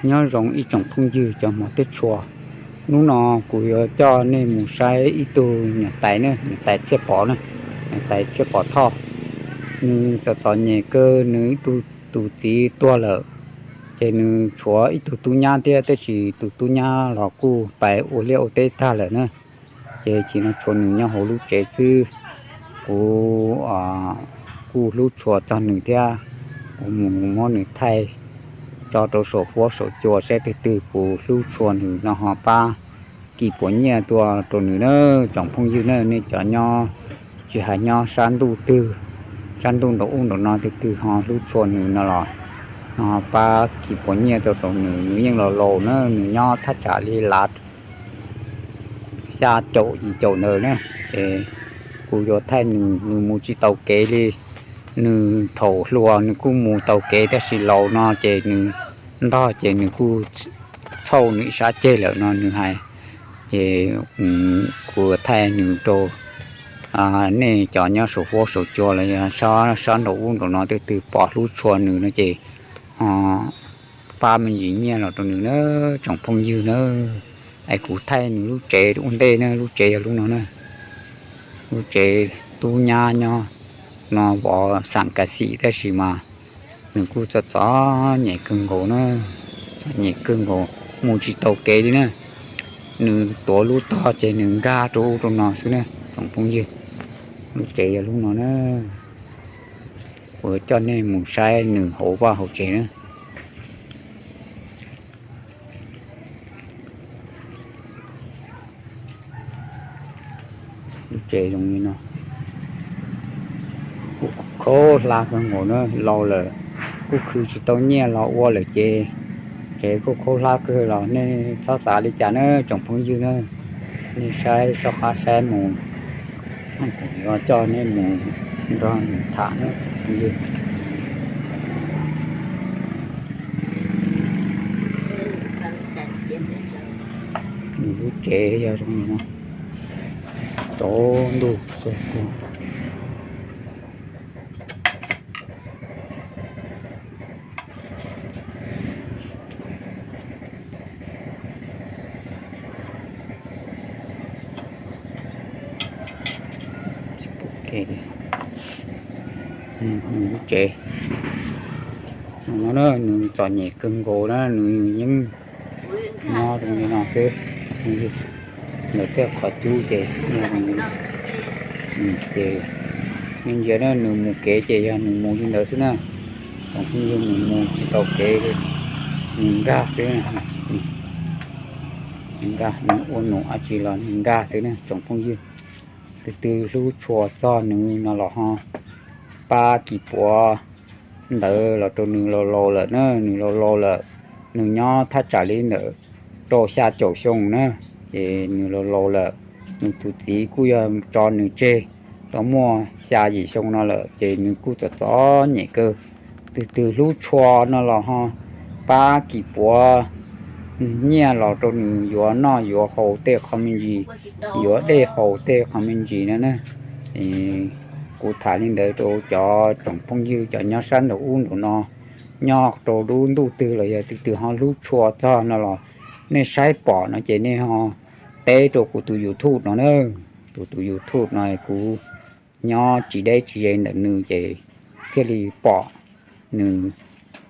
Nyob zoo ib tsoom phooj ywg cov hmov thiab tshua, hnub no kuv yuav coj nej mus saib ib tug niam tais ne, niam tais Txhiaj Pov na, niam tais Txhiaj Pov Thoj. Nws txom txom nyem kawg, nws ib tug tus txiv tuag lawm, ces nws tshuav ib tug tub nyab thiab, tab sis tus tub nyab los kuj pais ua liaj ua teb tag lawm na. Ces tam sim no tshuav nws nyob hauv lub tsev xwb. Kuv kuj hlub tshua txog nws thiab, kuv mus muab nws thaij tso rau saum huab saum cua saib twg twg puas hlub tshua nws no ho pab kis puas nyiaj tuaj rau nws na. Tsoom phooj ywg na, nej cov nyob tsis hais nyob sab ntuj twg, sab ntuj nraum ub nraum no twg twg ho hlub tshua nws no los ho pab kis puas nyiaj tuaj rau nws. Nws yeej los laus na, nws nyob thaj tsam li lav xya caum yim caum ntawd na. Es kuv yuav thaij nws, nws mus tsis tau kev li. Nws thaum hluas nws kuj mus tau kev, tab sis laus no ces nws ntog ces nws kuj txhauj nws ib sab ceg lawm no nws hais. Ces kuv thaij nws rau nej cov nyob saum huab saum cua los yog sab nraum ub nraum no twg twg pom hlub tshua nws no ces pab me ntsis nyiaj los rau nws na, tsoom phooj ywg na. Es kuv thaij nws lub tsev ua ntej na, lub tsev yog lub no na. Lub tsev tub nyab nyob no vov xam kas xim tab sis mas nws kuj txom txom nyem kawg nkaus na, txom nyem kawg nkaus, mus tsis tau kev li na. Nws tuav lub tog ces nws nkag rau ub rau no xwb na tsoom phooj ywg. Lub tsev yog lub no na. Kuv coj nej mus saib nws hauv vaj hauv tsev na. Lub tsev zoo li no, kuj khaub hlab kawg nkaus na, laus lawm kuj khwv tsis tau nyiaj los ua lawm ces tsev kuj khaub hlab kawg los nej txhob xav li cas na tsoom phooj ywg na. Nej saib soj qab saib mus, kuv yuav coj nej mus nrog nws tham na tsoom phooj ywg. Nws lub tsev yog zoo li no, tsaus ntuj kawg. Nws lub tsev no, nws txom nyem kawg nkaus na, nws yeej nyob zoo li no xwb. Lawv tej qhov cub ces, ces nej ntsia na, nws mus kev ces yog nws mus li ntawd xwb na. Tsoom phooj ywg, nws mus tsis tau kev li, nws nkag xwb. Nws nkag, nws ua num dab tsi los nws nkag xwb na tsoom phooj ywg. Tus twg hlub tshua txog nws no los ho pab kis puav ntawd los rau nws, laus laus lawm na, nws laus laus lawm. Nws nyob thaj tsam li ntawm rau xya caum xyoo na, ces nws laus laus lawm. Nws tus txiv kuj yog tso nws tseg tau muaj xya yim xyoo no lawm, ces nws kuj txom txom nyem kawg. Tus twg hlub tshua no los ho pab kis puav nyiaj los rau nws yuav noj yuav haus tej qho me ntsis, yuav dej haus tej qho me ntsis no na. Kuv tham li ntawd rau cov tsoom phooj ywg cov nyob sab nraum ub nraum no, nyob rau lub ntuj twg los yog tus twg ho hlub tshua txog no los nej saib pom no ces nej ho teb rau kuv tus YouTube no na. Tus tus YouTube no kuv nyob tsis deb tsis ze ntawm nws ces thiaj li pom nws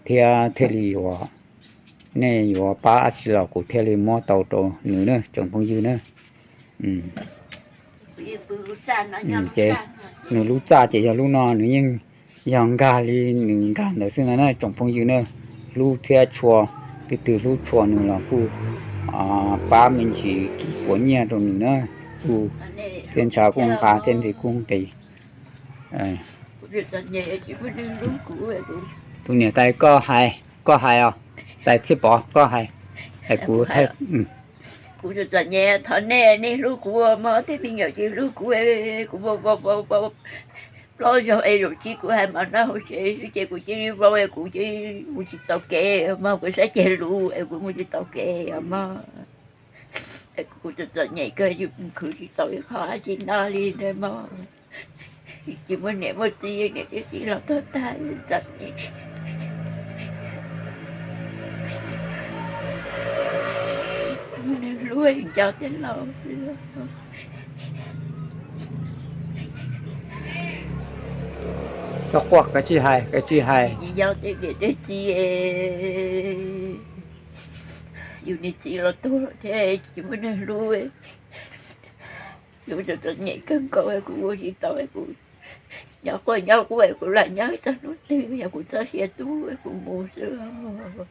thiab thiaj li yuav, nej yuav pab dab tsi los kuv thiaj li muab tau rau nws na tsoom phooj ywg na. Ces nws lub txaj ces yog lub no, nws yeej yog nkag li nws nkag ntawd xwb no na tsoom phooj ywg na. Hlub thiab tshua, tus twg hlub tshua nws los kuj pab me ntsis kis puav nyiaj rau nws na. Kuj txiaj ntshav kuj nqa, txiaj ntsig kuj nqis. Tus niam tais, koj hais, koj hais os, tais Txhiaj Pov, koj hais, hais kuv. Kuv txom txom nyem, thov nej, nej hlub kuv mog, tej me nyuam tsis hlub kuv, kuv plaub zaug es zaum tsis kuv hais mas noj hauv tsev xwb ces kuv cia li vau, kuv cia li mus tsis tau kev mog, kuv saib ceg lus es kuv mus tsis tau kev mog. Kuv txom txom nyem kawg, khwv tsis tau ib qho dab tsi noj li ntawd mog. Tsis muaj niam muaj txiv, niam thiab txiv los tuag tag, txom nyem. Ua nco tej laus, koj quaj koj tsis hais, koj tsis hais. Yog tej niam tej txiv, yus niam txiv los tuag thiab tsis muaj neeg hlub, yus txom txom nyem kawg nkaus, kuv ua tsis tau, kuv nyob quaj nyob quaj, kuv lam nyob txog hnub twg, yog kuv txoj sia tu kuv mus xwb.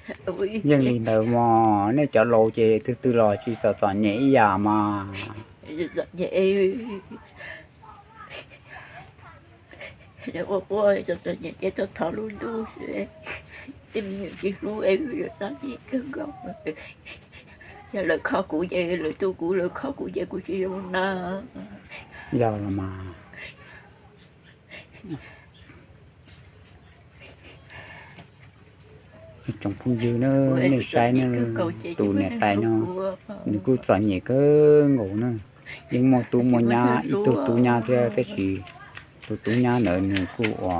Yeej li ntawd mog, nej cov laus ces twg twg los tsis txom txom nyem ib yam mas. Txom nyem, ua quaj txom txom nyem ces thov thov lub ntuj xwb. Tej me nyuam tsis hlub es yuav txom nyem kawg nkaus. Yog lawv kho kuv ces lawv tu kuv, lawv kho kuv ces kuv tsis zoo na. Yog los mas. Tsoom phooj ywg na, nej saib na, tus niam tais no nws kuj txom nyem kawg nkaus na. Yeej muaj tub muaj nyab, ib tug tub nyab thiab, tab sis tus tub nyab ntawd nws kuj ua,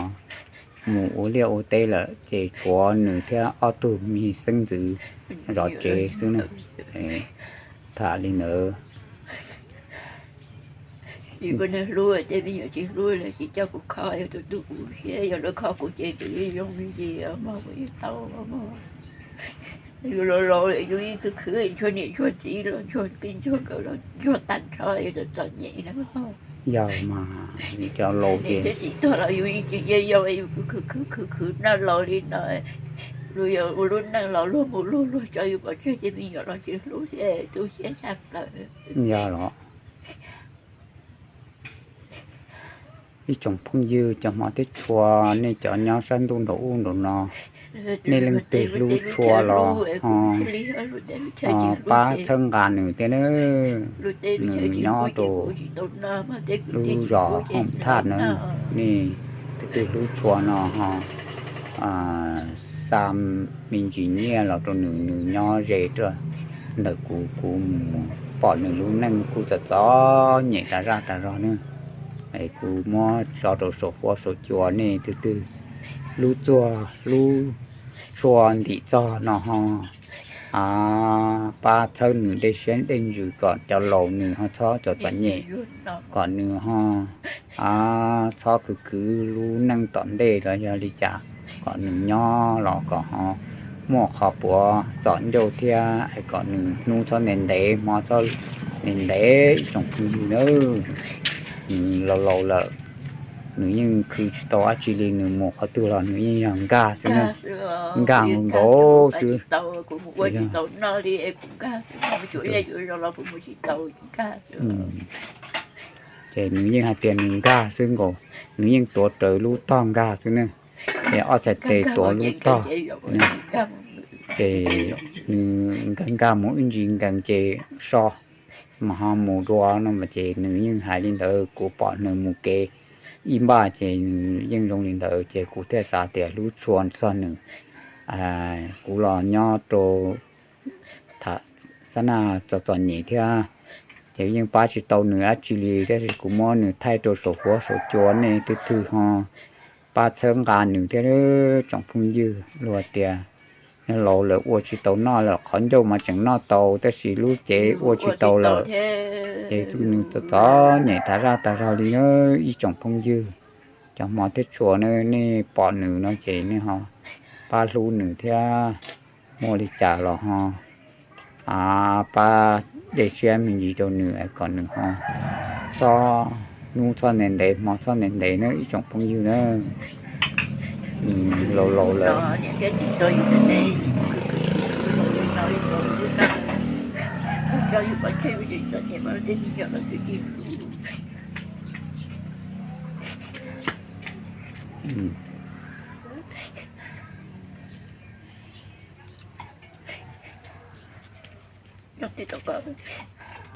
mus ua liaj ua teb lawm ces tshuav nws thiab ob tug me xeeb ntxwv zov tsev xwb na. Tham li ntawd. Hlub tej me nyuam tsis hlub lawv tsis coj kuv kho, yog tus tu kuv siab, yog lawv kho kuv ces kuv yeej zoo me ntsis mog, kuv yeej tau mog. Yus laus laus lawm yus yeej khwv khwv, ntsuag niam ntsuag txiv los ntsuag, ntsuag nkawd los ntsuag tag nrho, yus txom txom nyem na. Yog mas, cov laus ces thiab tsis tuag los yus yeej tsis yau, yus khwv khwv khwv khwv noj laus li no, luag yog ua lub neej los luag mus luag, luag tso yus pov tseg ces me nyuam los tsis hlub thiab tu siab tshaj plaws. Yog los. Ib tsoom phooj ywg cov hmov thiab tshua, nej cov nyob sab ntuj nraum ub nraum no, nej leej twg hlub tshua los ho pab txhawb nqa nws thiab na. Nws nyob rau lub zos Hooj Thaj na, nej twg twg hlub tshua no ho xa me ntsis nyiaj los rau nws, nws nyob ze rau ntawm kuv, kuv mus pom nws lub neej kuj txom txom nyem tas zaj tas zog na. Es kuv muab tso rau saum huab saum cua, nej twg twg hlub txuag hlub tshua ntim txog no ho pab txhawb nws dej siab dej ntsws kom cov laus nws ho txhob txom txom nyem, kom nws ho txhob khwv khwv lub neej tom ntej los yog li cas, kom nws nyob los kom ho muaj qhov puav txom ncauj thiab es kom nws hnub txhob ntev ntev, hmo txhob ntev ntev ib tsoom phooj ywg nawb. Nws laus laus lawm, nws yeej khwv tsis tau dab tsi li, nws mus qhov twg los nws yeej yog nkag xwb na, nkag nkaus nkaus xwb. Ces nws yeej hais tias nws nkag xwb nkaus, nws yeej tuav rawv lub tog nkag xwb na. Ces ob txhais tes tuav lub tog, ces nws nkag nkag mus ib ntsis nkees ces so mas ho mus dua no mas ces nws yeej hais li ntawd, kuv pom nws mus kev ib npaj ces nws yeej zoo li ntawd ces kuv thiaj xav tias hlub tshua txog nws. Kuv los nyob rau tham xab naj txom txom nyem thiab, ces yeej pab tsis tau nws dab tsi li, tab sis kuv muab nws thaij rau saum huab saum cua, nej twg twg ho pab txhawb nqa nws thiab tsoom phooj ywg. Luag tias laus lawm ua tsis tau noj lawm, qhov ncauj mas tseem noj tau tab sis lub cev ua tsis tau lawm, ces nws txom txom nyem tas zaj tas zog li na. Ib tsoom phooj ywg, cov hmov thiab tshua na, nej pom nws no ces nej ho pab hlub nws thiab, muaj li cas los ho pab dej siab me ntsis rau nws kom nws ho txhob hnub txhob ntev ntev, hmo txhob ntev ntev na ib tsoom phooj ywg na. Nws laus laus lawm.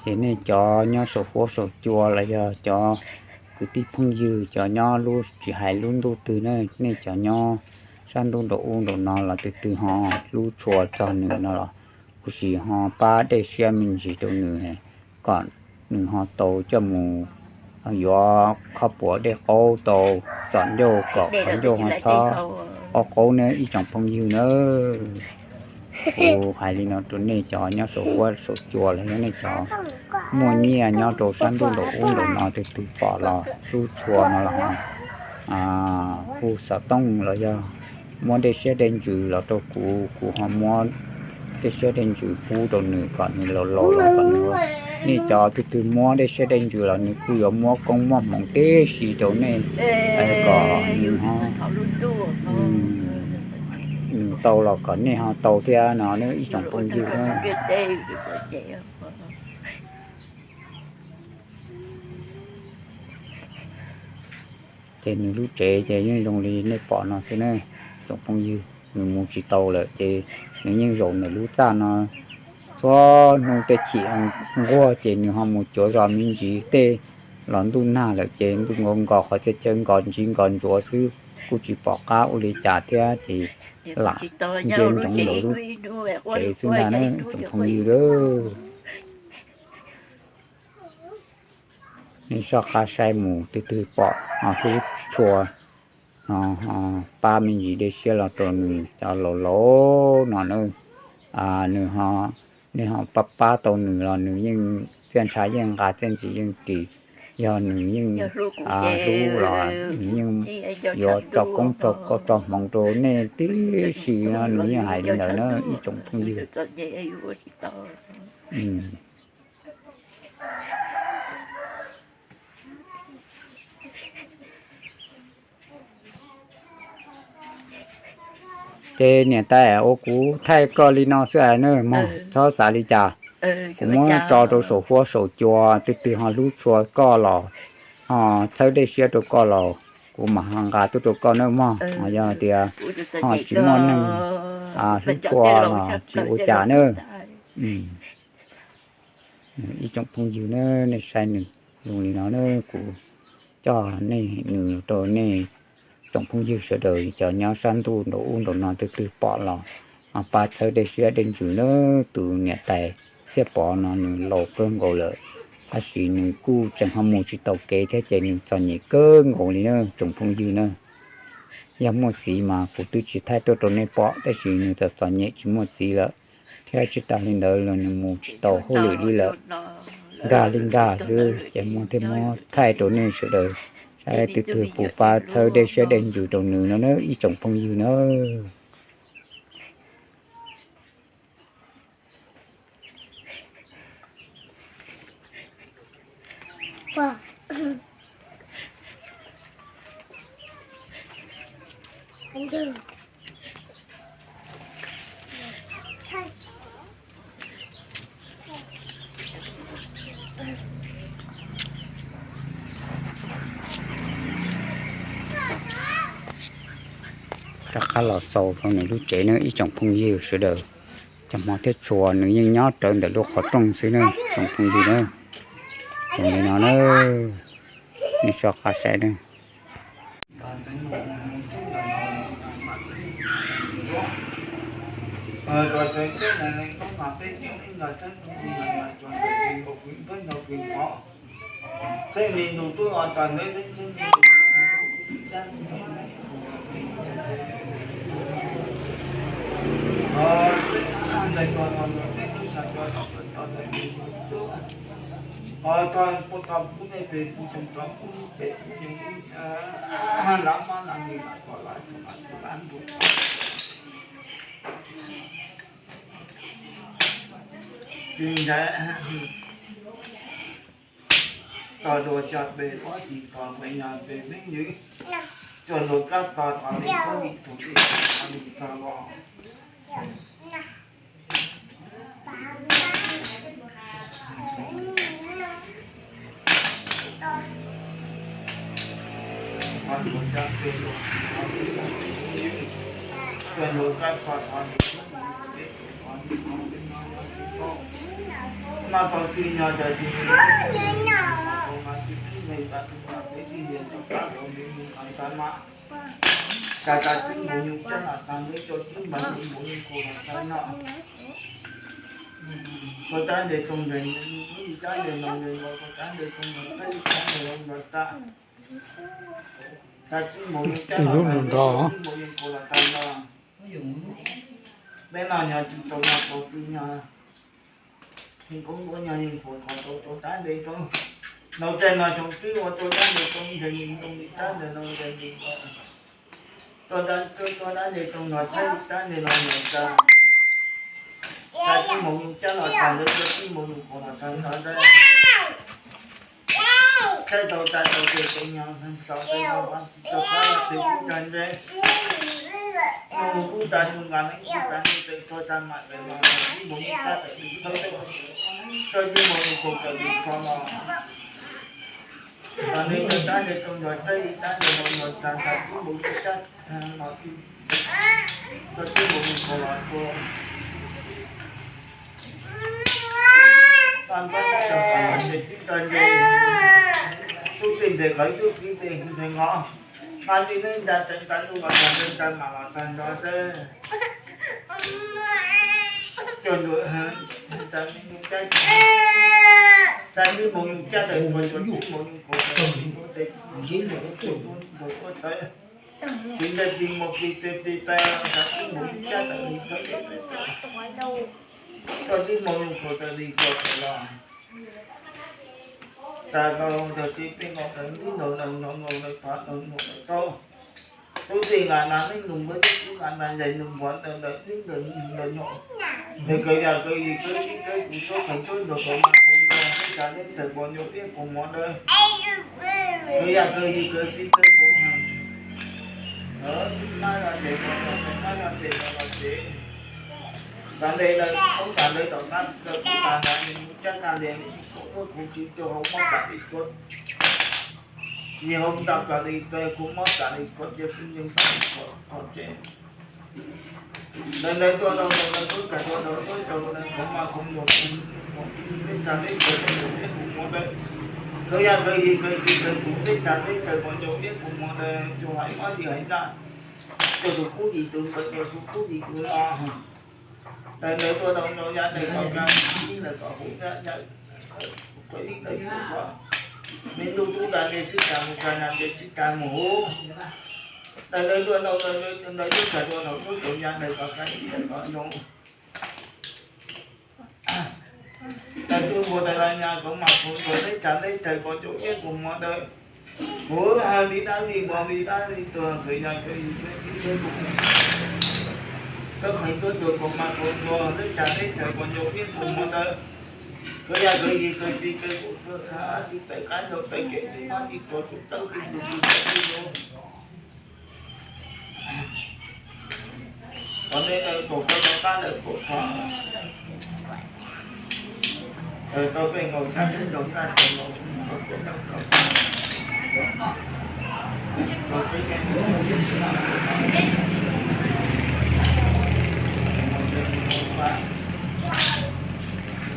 Ces nej cov nyob saum huab saum cua los yog cov kwv tij phooj ywg, cov nyob lub tsis hais lub ntuj twg na, nej cov nyob sab ntuj nraum ub nraum no los twg twg ho hlub tshua txog nws no los kuv sim ho pab dej siab me ntsis rau nws, kom nws ho tau coj mus yuav qhov puav dej qaub tau txom ncauj, kom qhov ncauj ho txhob qaub qaub na ib tsoom phooj ywg na. Kuv hais li no rau nej cov nyob saum huab saum cua los yog nej cov muaj nyiaj nyob rau sab ntuj nraum ub nraum no, tus twg pom los hlub tshua no los hu xov tooj los yog muab dej siab dej ntsws los rau kuv, kuv ho muab dej siab dej ntsws pub rau nws kom nws laus laus los kom nws, nej cov tus twg muab dej siab dej ntsws los nws kuj yuav muab koob muab hmoov tib si rau nej kom nws ho, nws tau los kom nej ho tau thiab no nawb ib tsoom phooj ywg. Ces nws lub tsev ces yeej zoo li nej pom no xwb na tsoom phooj ywg. Nws mus tsis tau lawm ces nws yeej zaum nws lub txaj no txhua hnub tej chim nquag ces nws ho mus cuav zos me ntsis tej los ntuj nag lawm ces ntuj nkaus nkos qhov txhia chaw nkos ntsis nkos ntsuav xwb kuj tsis pom qab ua li cas thiab ces lam ntsia ntsoov nraum lub tsev xwb ntag na tsoom phooj ywg. Nej soj qab saib mus tus twg pom ho hlub tshua no ho pab me ntsis dej siab los rau nws cov laus laus no na. Nws ho, nej ho pab pab tau nws los nws yeej txiaj ntsha yeej nqa, txiaj ntsig yeej ris. Yog nws yeej hlub los nws yeej yuav tso koob tso hmoov rau nej tib si no, nws yeej hais li ntawd na ib tsoom phooj ywg. Ces niam tais ua kuv thaij koj li no xwb na mog, txhob xav li cas. Kuv muab tso rau saum huab saum cua, tus twg ho hlub tshua koj los ho txhawb dej siab rau koj los kuv mam ho nqa tuaj rau koj nawb mog. Yog tias ho tsis muaj neeg hlub tshua los tsis ua cas na. Ib tsoom phooj ywg na, nej saib nws zoo li no na, kuv coj nej nws rau nej tsoom phooj ywg sawv daws cov nyob sab ntuj nraum ub nraum no tus twg pom los pab txhawb dej siab dej ntsws na. Tus niam tais Xiaj Pov no nws laus kawg nkaus lawm, tab sis nws kuj tseem ho mus tsis taus kev thiab ces nws txom nyem kawg nkaus li na tsoom phooj ywg na. Yog muaj txiv mas kuv twb tsis thaij tuaj rau nej pom, tab sis nws txom txom nyem tsis muaj txiv lawm, thiab tsis tas li ntawd los nws mus tsis tau hauj lwm li lawm. Nkag li nkag xwb ces muab thiaj muab thaij rau nej sawv daws saib tus twg puas pab txhawb dej siab dej ntsws rau nws no na ib tsoom phooj ywg na. Rov qab los xaus rau nws lub tsev na ib tsoom phooj ywg sawv daws. Cov hmov thiab tshua nws yeej nyob rawv ntawm lub qhov rooj xwb na tsoom phooj ywg na. Zoo li no na, nej soj qab saib na. Tog dua cov pes huab tis tog pes nyuj pes meej yws, cog lus kab tog thov li kub li tus li tog li tog los. Ib lub nrog. Peb no nyob tsis tau no tau tsis nyob, yeej koob ua nyob yeej puas kho tau tau tab ntes rau. Nau caij no xyoo tsib ua tau tab ntes rau, ntshe yeej zoo li tab ntes no ntshe li ko. Tuaj tab, tuaj tab ntes rau no thaij tab ntes no nyob tag, tag tib mus yus cab los tag ntawd, tag tib mus yus kaus los tag ntawd ntag. Thaij tau tag tau ces tau nyob tau tau tau tsis tau qab los tsev tib tag ntshe. Nug kub tas nug nqa neeb kub tas nug tseem txog tag mam tseem los tib mus yus cab tawm li ko, tag tib mus yus kaus tawm li ko los. Los nws tau tab ntes rau nrog thaij tab ntes no nrog tag tag tib mus yus cab los tib, tag tib mus yus kaus los txog. Tag nrho tag nrho ces tib tag ntes, tub tij ntawm qhov tub tij ntawm nthe nqo, nqa tij neeb nra tseem tag ntuj los tag nrho tag mam los tag nrho teb. Coj ntua, tag nws cab, tag nws mus yus cab tawm nrho, tib mus yus kaus tawm nrho, tib mus yus kaus tawm nrho teb. Tis ntej tis mus tis tes tis taw, tag tib mus yus cab tawm li ko, tag tib mus yus kaus tawm li ko tawm los. Tas tau ntawd ces peb nkaus ntawd nib ntaus ntawd nkaus nkaus ntawd tod nkaus nkaus ntawd tau. Tub tij nqa nas neeb nus npawg, tub tij nqa nas nqaij nus npawg ntawd ntawd nib ntawd nus ntawd nyob. Nws kawg yam kawg yim kawg txij kawg kuv tuaj kheev tuaj nrog kaus mas kaus nrog teb tsa teb chaws pos ncauj iab kaus mov ntawd. Kawg yam kawg yim kawg txij kawg kuv heev. Lawv tib mab zog ces los los ces mab zog ces los los ces. Ntas ntes lawm, toob tas lawv tom qab lawv toob tas nrad nws mus cab kab lias, kuv tuaj kuv tsis tau hauv mob tas li ko. Yog hauv nta plas li ko, kuv mob tas li ko ces kuv yeej tas li ko ces. Ntawd ntawd tuaj rau ntawd ntawd tuaj tag tuaj ntawd tuaj rau ntawd kuv mas kuv mus kuv teb tsa teb chaws pos ncauj iab kaus mov ntawd. Kawg yam kawg yim kawg txij kawg kuv teb tsa teb chaws pos ncauj iab kaus mov ntawd, tsuas hais mob yim hais nraj, tsuas tus kub yim tus npawg, tsuas tus kub yim tus no. Ntawd ntawd tuaj rau ntawd yav ntawd kom kab ib ntawd kom huv yav ntawd, ib ntawd kom me ntuj tub ntas ntes tsis tas mus kab ntas ntes tsis tas mus huv. Ntawd ntawd tuaj rau ntawd ntawd tuaj tag tuaj rau ntawd yav ntawd kom kab ib ntawd kom zoo. Ntawd tuaj mus ntawd los nyas kuv mas kuv tuaj teb tsa teb chaws pos ncauj iab kaus mov ntawd. Kuv hais li dab li mov li dab li tuag kawg yam kawg yim kawg txij kawg kuv, kawg kheev tuaj tuag kaus mas kuv tuaj teb tsa teb chaws pos ncauj iab kaus mov ntawd. Kawg yam kawg yim kawg txij kawg kuv tuag tsis tawm qab nrog tawm kev, tus mob tsis tuag tus tawb tsis tus tus tawm tsis tus. Qhov nej kaum koj tau qab lawm kaum koj. Tau peb nkaus xyab teb nkaus nqaj teb nkaus, tau peb nkaus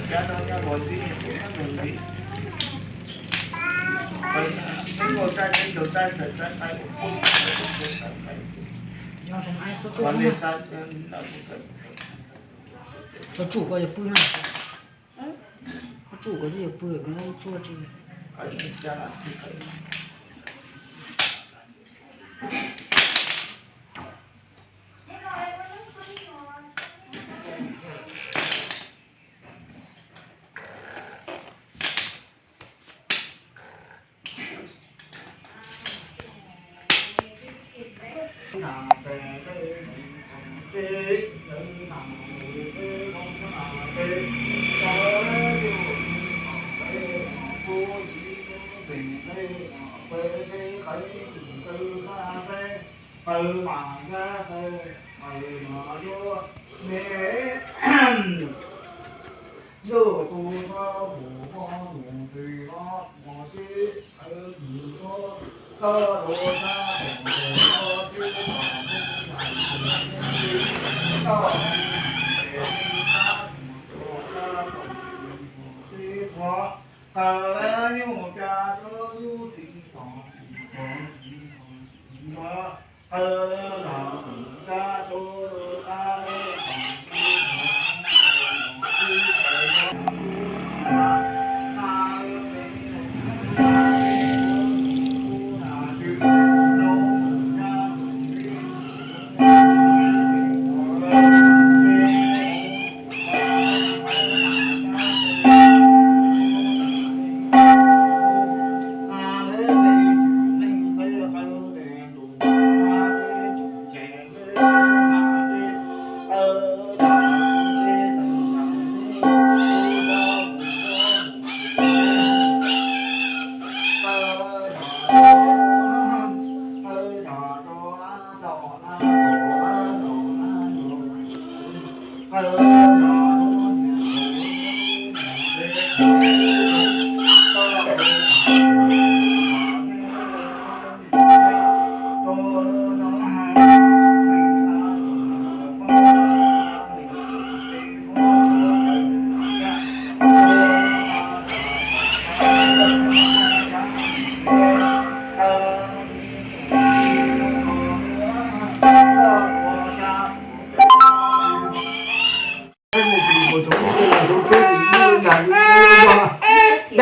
xyab teb nyob nkaus tib, kuv nyob nkaus tib. Peb nkaus xyab teb nkaus xyab teb nkaus xyab teb. Koj tsuj koj yuav pw na. Koj tsuj koj yuav pw, koj tsuj tsis. Qw mas ya qw, qw mas yuav ne. Yog tus no mus ho mus twg ho mus sib qw mus txog txog rau sab tod mus txog sib tod mus txog sib tod mus txog sab tod mus txog sib tod. Thaum lawv nyuj cas rau nyuj txiv tod txiv tod txiv tod txiv tod. Qw los mus rau rau qab lawv tod txiv tod txiv tod. Peb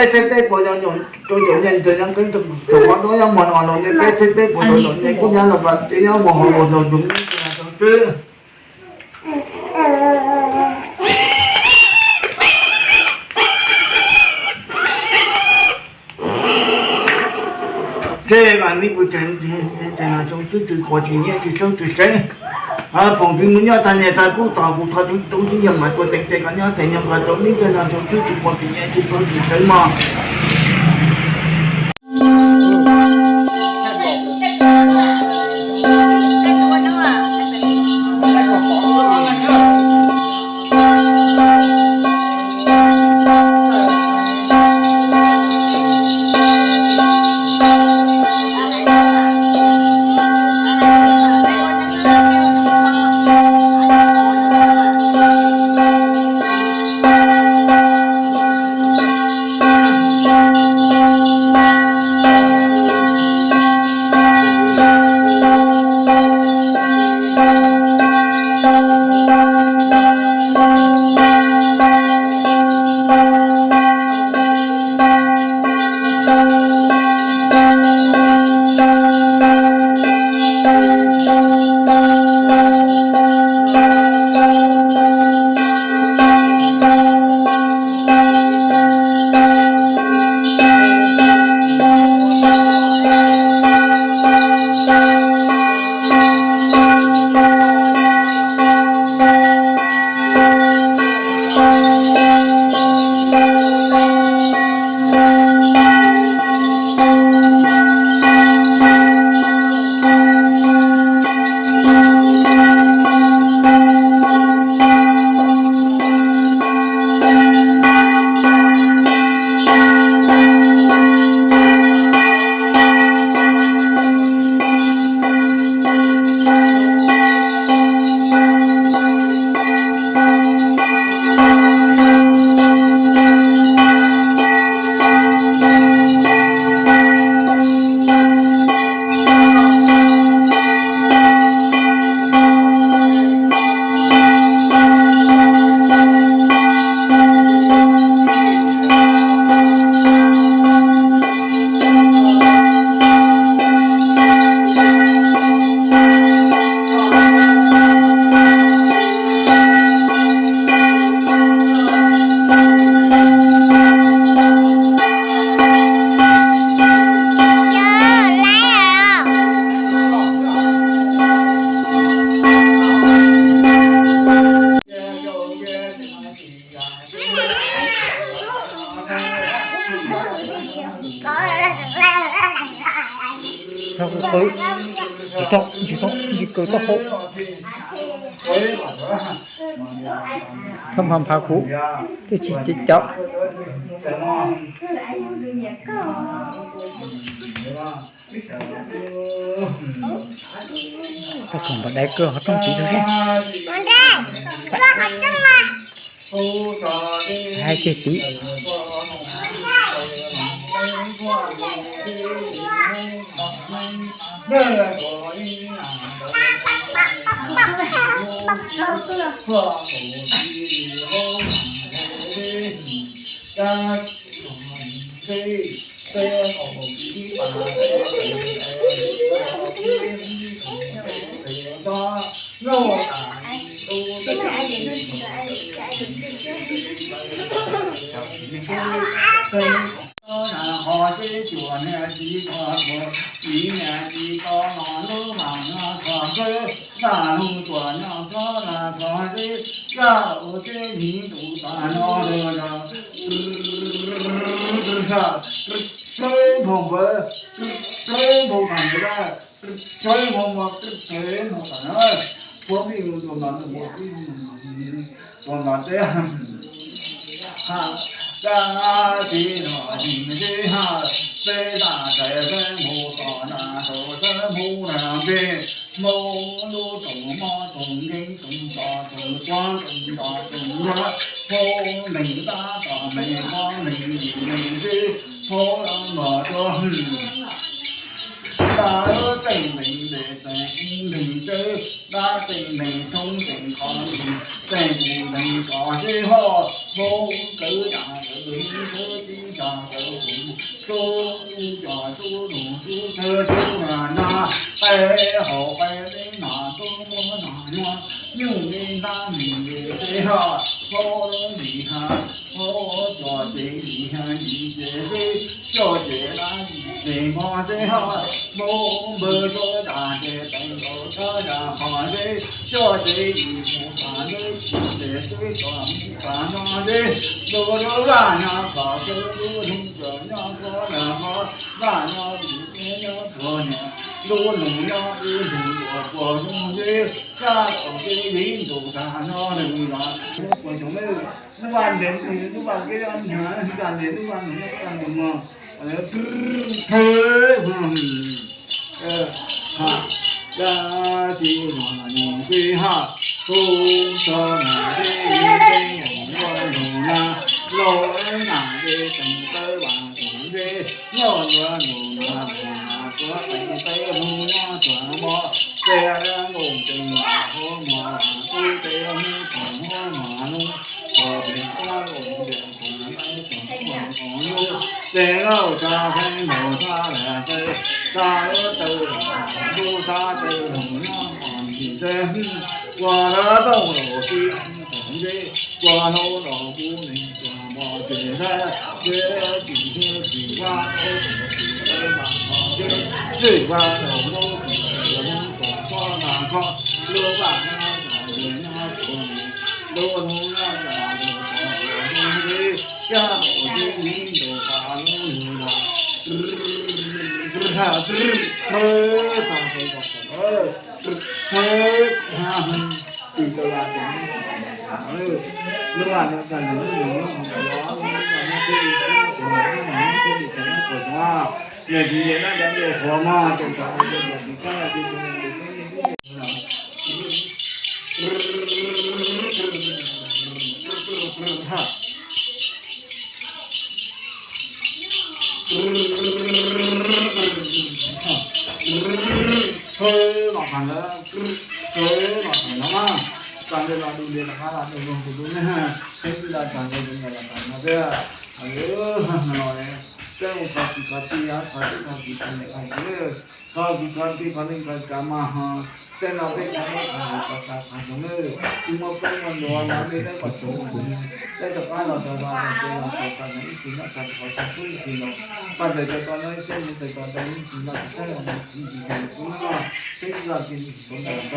txhiab peb puas rau caum nyem ntawm nyob qeeb rau qhov duab nyob muag no los nej peb txhiab peb puas rau caum nyem kub nyab los pas ces nyob muag hauv los rau tus twb. Ces vam nej kuv tsev no tsoom tswb tsis quav tsis nyiaj tsis txawb tsis tseeb. Foom pib mus nyob tag niam tag kub tos kuv thov tus tub tib yam mas tua teev ces kom nyob tsev nyob nqos rau nej tag no tsoom tswb tsis quav tsis nyiaj tsis txawb tsis tseeb mog. Tsis tau, tsis tau, tsis kaw tau hau. Txhob nphav nphav kuv, twb tsis caum. Tau kom npam dai kawg ho rooj tid rau seb. Hais kiag tid. Ho seb cuam niag txiv kho tuag, txiv niag txiv kho no lub mam no kho seb, ntaj lug tuam nyob kho na kho seb, zaj ua seb niv tus tas no lug zog. Reb nphoo npawg, reb nphoo tas npawg, reb nphoo npawg, reb nphoo tas na. Puab pij mus tuam mas tuam mas teb, ha, Dab tsi no yim tib ha, peb zaj rais peb mus tom nram saum sab mus nram npe, mus lub tsoom mob tsoom nkeeg tsoom txom tsoom tuab tsoom ntoo tsoom nruab, mus neeg tab tom neeg mob neeg yim neeg tib, mus los mus rau dab teej neeg npe teej neeg teb, dab teej neeg thoob teej qhov neeg teej neeg kom sib hoj, mus kawv yam kawv heev kawv tib yam kawv tus, sub cov sub nus sub thawj sub na na, qe haus qe teb na sub muab na nyob, nyuj li nab nws li teb haj, hau li ha, hau cov tsev li ha li tsev teb, coj tsev dab li tsev mob teb haj, mus npawg rau dab tsev teev nkaus txhab yam qhov teb, coj tsev yim mus tas teb tsis tsev teb txom mus tas no teb, ntu rau vaj nyob qhov teb lub nug txawm nyob qhov na qhov, vaj nyob lub teb nyob puag niam, lub nug nyob lub nug luag puag nug teb, sab laug teb viv ntus tag no lawm los puas xyoo lawm, lub vaj ntev lub vaj kev nyob nyob vaj ntev lub vaj ntev nyob vaj ntev mog, thawj dab tsi no nws tib ha, hu tso na tib yus teb ua lug na, laug nam teb teev tawb vam teb, noj yuav nus na mus na tuav teev teb hu nyob tsuag mog, peb nkoos tsees hu mog tub teb hu tsees hu mog nub, tsuag tsees tuab nkoos tsees tsees hu mog nub, tsees lauj tsa heev nkaus tsa lam teb, tsa lub tawb lam tub tsa tawb lam nyob mos ntsis teb, kua dab tooj los tib tog nteb, kua hnub los kub neeg tsuag mos tsees teb, teb tsis teb tsis vaj teb tsis teb mas mos teb, tsis vaj los lub tsis teb los lub tsuag txhob mas kho, lub vaj nyob tsuag nyob tsuag, lub hnub nyob tsuag tsuag, lub hnub teb, caj nkaus teb viv ntus tas lub lug los, ha tag tag tag tag, ha ha, tsis tau la tsis, lub vaj nyob tsuag nyob tsuag, lub hnub nyob tsuag nyob tsuag, lub vaj nyob teb li teb nyob tsuag, lub vaj nyob teb li teb nyob tsuag, yog tsis yog nab dab li qhuav mog, tseem tsam tsis tau tsis kab tsis tau. Thawj los tas ntawd, thawj los tas ntawd na, tas ntawd los dus li rov qab los dus lug tus dub ne, thawj los tas ntawd los tas ntawd thiab. Peb mus qhov kwv qhov tij, qhov twb qhov kwv qhov tij, qhov kwv qhov tij qhov neej qhov tsav mas ho, tej no peb cov neej qhov tsav qhov zoo na, tsis muaj peb muaj ntua no nej peb kom tsuav, peb rov qab los rau los rau los rau tau ib tsis noj tau qhov tau pub ib tsis los, paj ntawd rau tau no ib tsis mus tes tau ntawd ib tsis los tsis tau ib tsis los tsis tau, teb los tsis tau ntawd,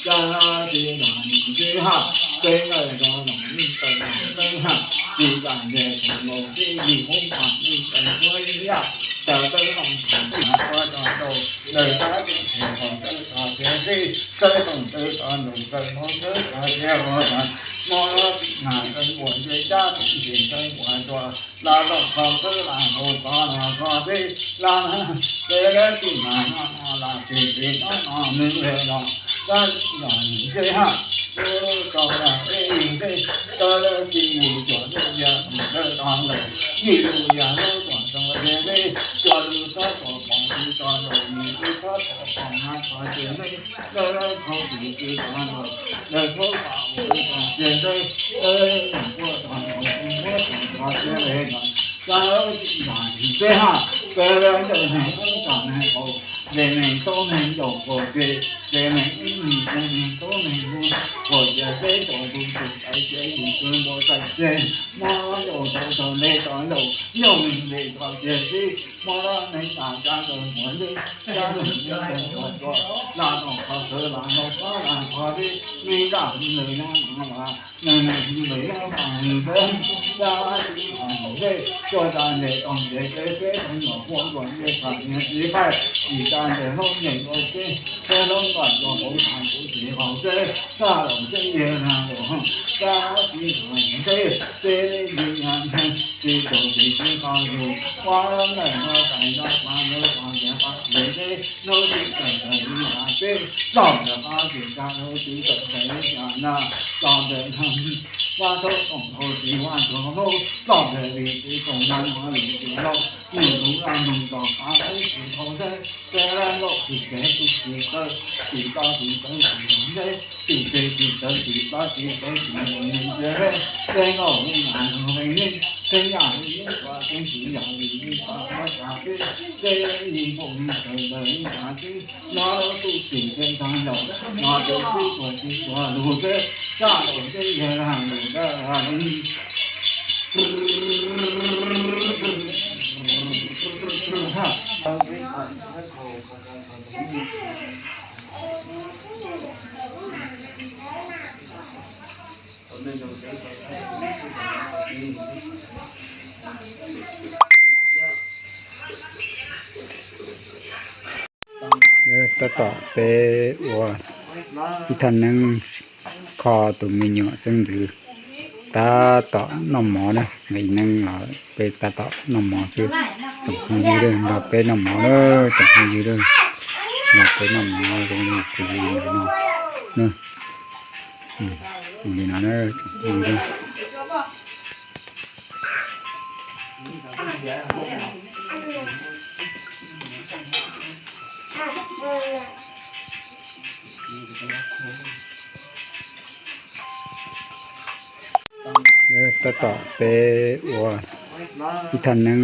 cas tsis los tsis ha, peb los los tsis tau teb ha, tsis tas ntes tau los teb li hoob mas tsis tau tuab ib yam, tas teb los tsis tau tau, lawv tab tsis tau tau tau teb teb, teb tau teb tau ntus tau mob teb tau teb ua tas, mob los tsis hnav tau npuas ntsej cab tsis tau npuas tsuas, los los kho teb los hauv txog los kho teb, los teb tsis hnav no no los tsis tsis no no nws los, tab los ntsej ha, teb tau los teb li teb, teb tsis mus tsuas teb yog mus teb tau lawm, yim lus yog lub tsuas tau teb teb, tsuas lus txhob tsuas pom tsis tau lawm, yim lus txhob tsuas pom hnav txog tsis neb, teb txhob tsis tsis tau lawm, teb txhob pom tsis tau tsis neb, teb mus puag tau mus puag tsis tau tsis neb no, teb tsis yog tsis teb ha, teb ntawm neeg ub txog neeg qaum, ces neeg tub neeg ncaus puag ces, ces neeg ib neeg ces neeg tub neeg hu, puag ces peb tau tus tus tawv ces yus tus npua tawm ces, mob ncaus tau tau nte tau ncaus, ncaus neeg nte tau ces tib, mob neeg tas cab tau muag nte, cab neeg nte tau tau, Lam tom qhov sawv lam nrog pab lam qhov tib, me nraj nws nyob no las nws nws nws nyob mas nws peb, dab tsi qhov mus dej, tuaj tsa ntes tau ntes peb peb tau nyuam quaj ntuas ncej tas niag txiv qaij, tsis tsa ntes hlub nyeem ua peb, peb hlub npaum nkaus hauv tas kuv txiv hauv teb, txaj laum teb yeg nag laum, dab tsi qhov mus dej, peb yig nag tsis tau tsis tsis qhov yus, ua nqaij no tais no pa ntawd qhov ntiav qhov txiv teb, hnub tsis tawm tawm li yam peb, txog ntawm qab tsis tsa hnub tsis tawm tawm li yam na, txog ntawm na, vaj thaub toom hau tsis vaj tsuag hnub, txog ntawm li tsis toom na mus li tsis lauj, nws tus laj nug tom qab teb tsis tau teb, peb laj loj tsis kev tub tsis tawv, tsis tau tsis tawv tsis ntev, tsis kev tsis tawv tsis tau tsis tawv tsis ntev nws ntsia peb, peb nkauj li nas nug li neej, peb yam li yeeb ua peb tsis yam li yeeb ua peb tsa peb, peb yeej npaum li tawv ntawm li yam tib, no tub tsis kev tag yaum, no tub tsis tuag tsis tuag lug peb, txaj laum teb yeg nag lug dab. Tab tom peb ua ib thaj neeb kho tus me nyuam xeeb ntxwv, tab tom noj mov na, ib neeb los peb tab tom noj mov xwb. Tsoom phooj ywg nrog peb noj mov na, tsoom phooj ywg nrog peb noj mov zoo li kuv li ntawm no na. Li no na, tsoom phooj ywg. Tab tom peb ua ib thaj neeb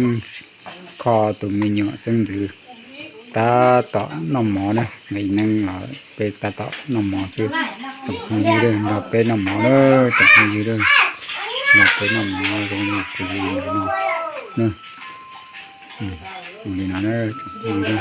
kho tus me nyuam xeeb ntxwv, tab tom noj mov na, ib neeb los peb tab tom noj mov xwb. Tsoom phooj ywg nrog peb noj mov na, tsoom phooj ywg nrog peb noj mov zoo li kuv li ntawm no na. Li no na, tsoom phooj ywg.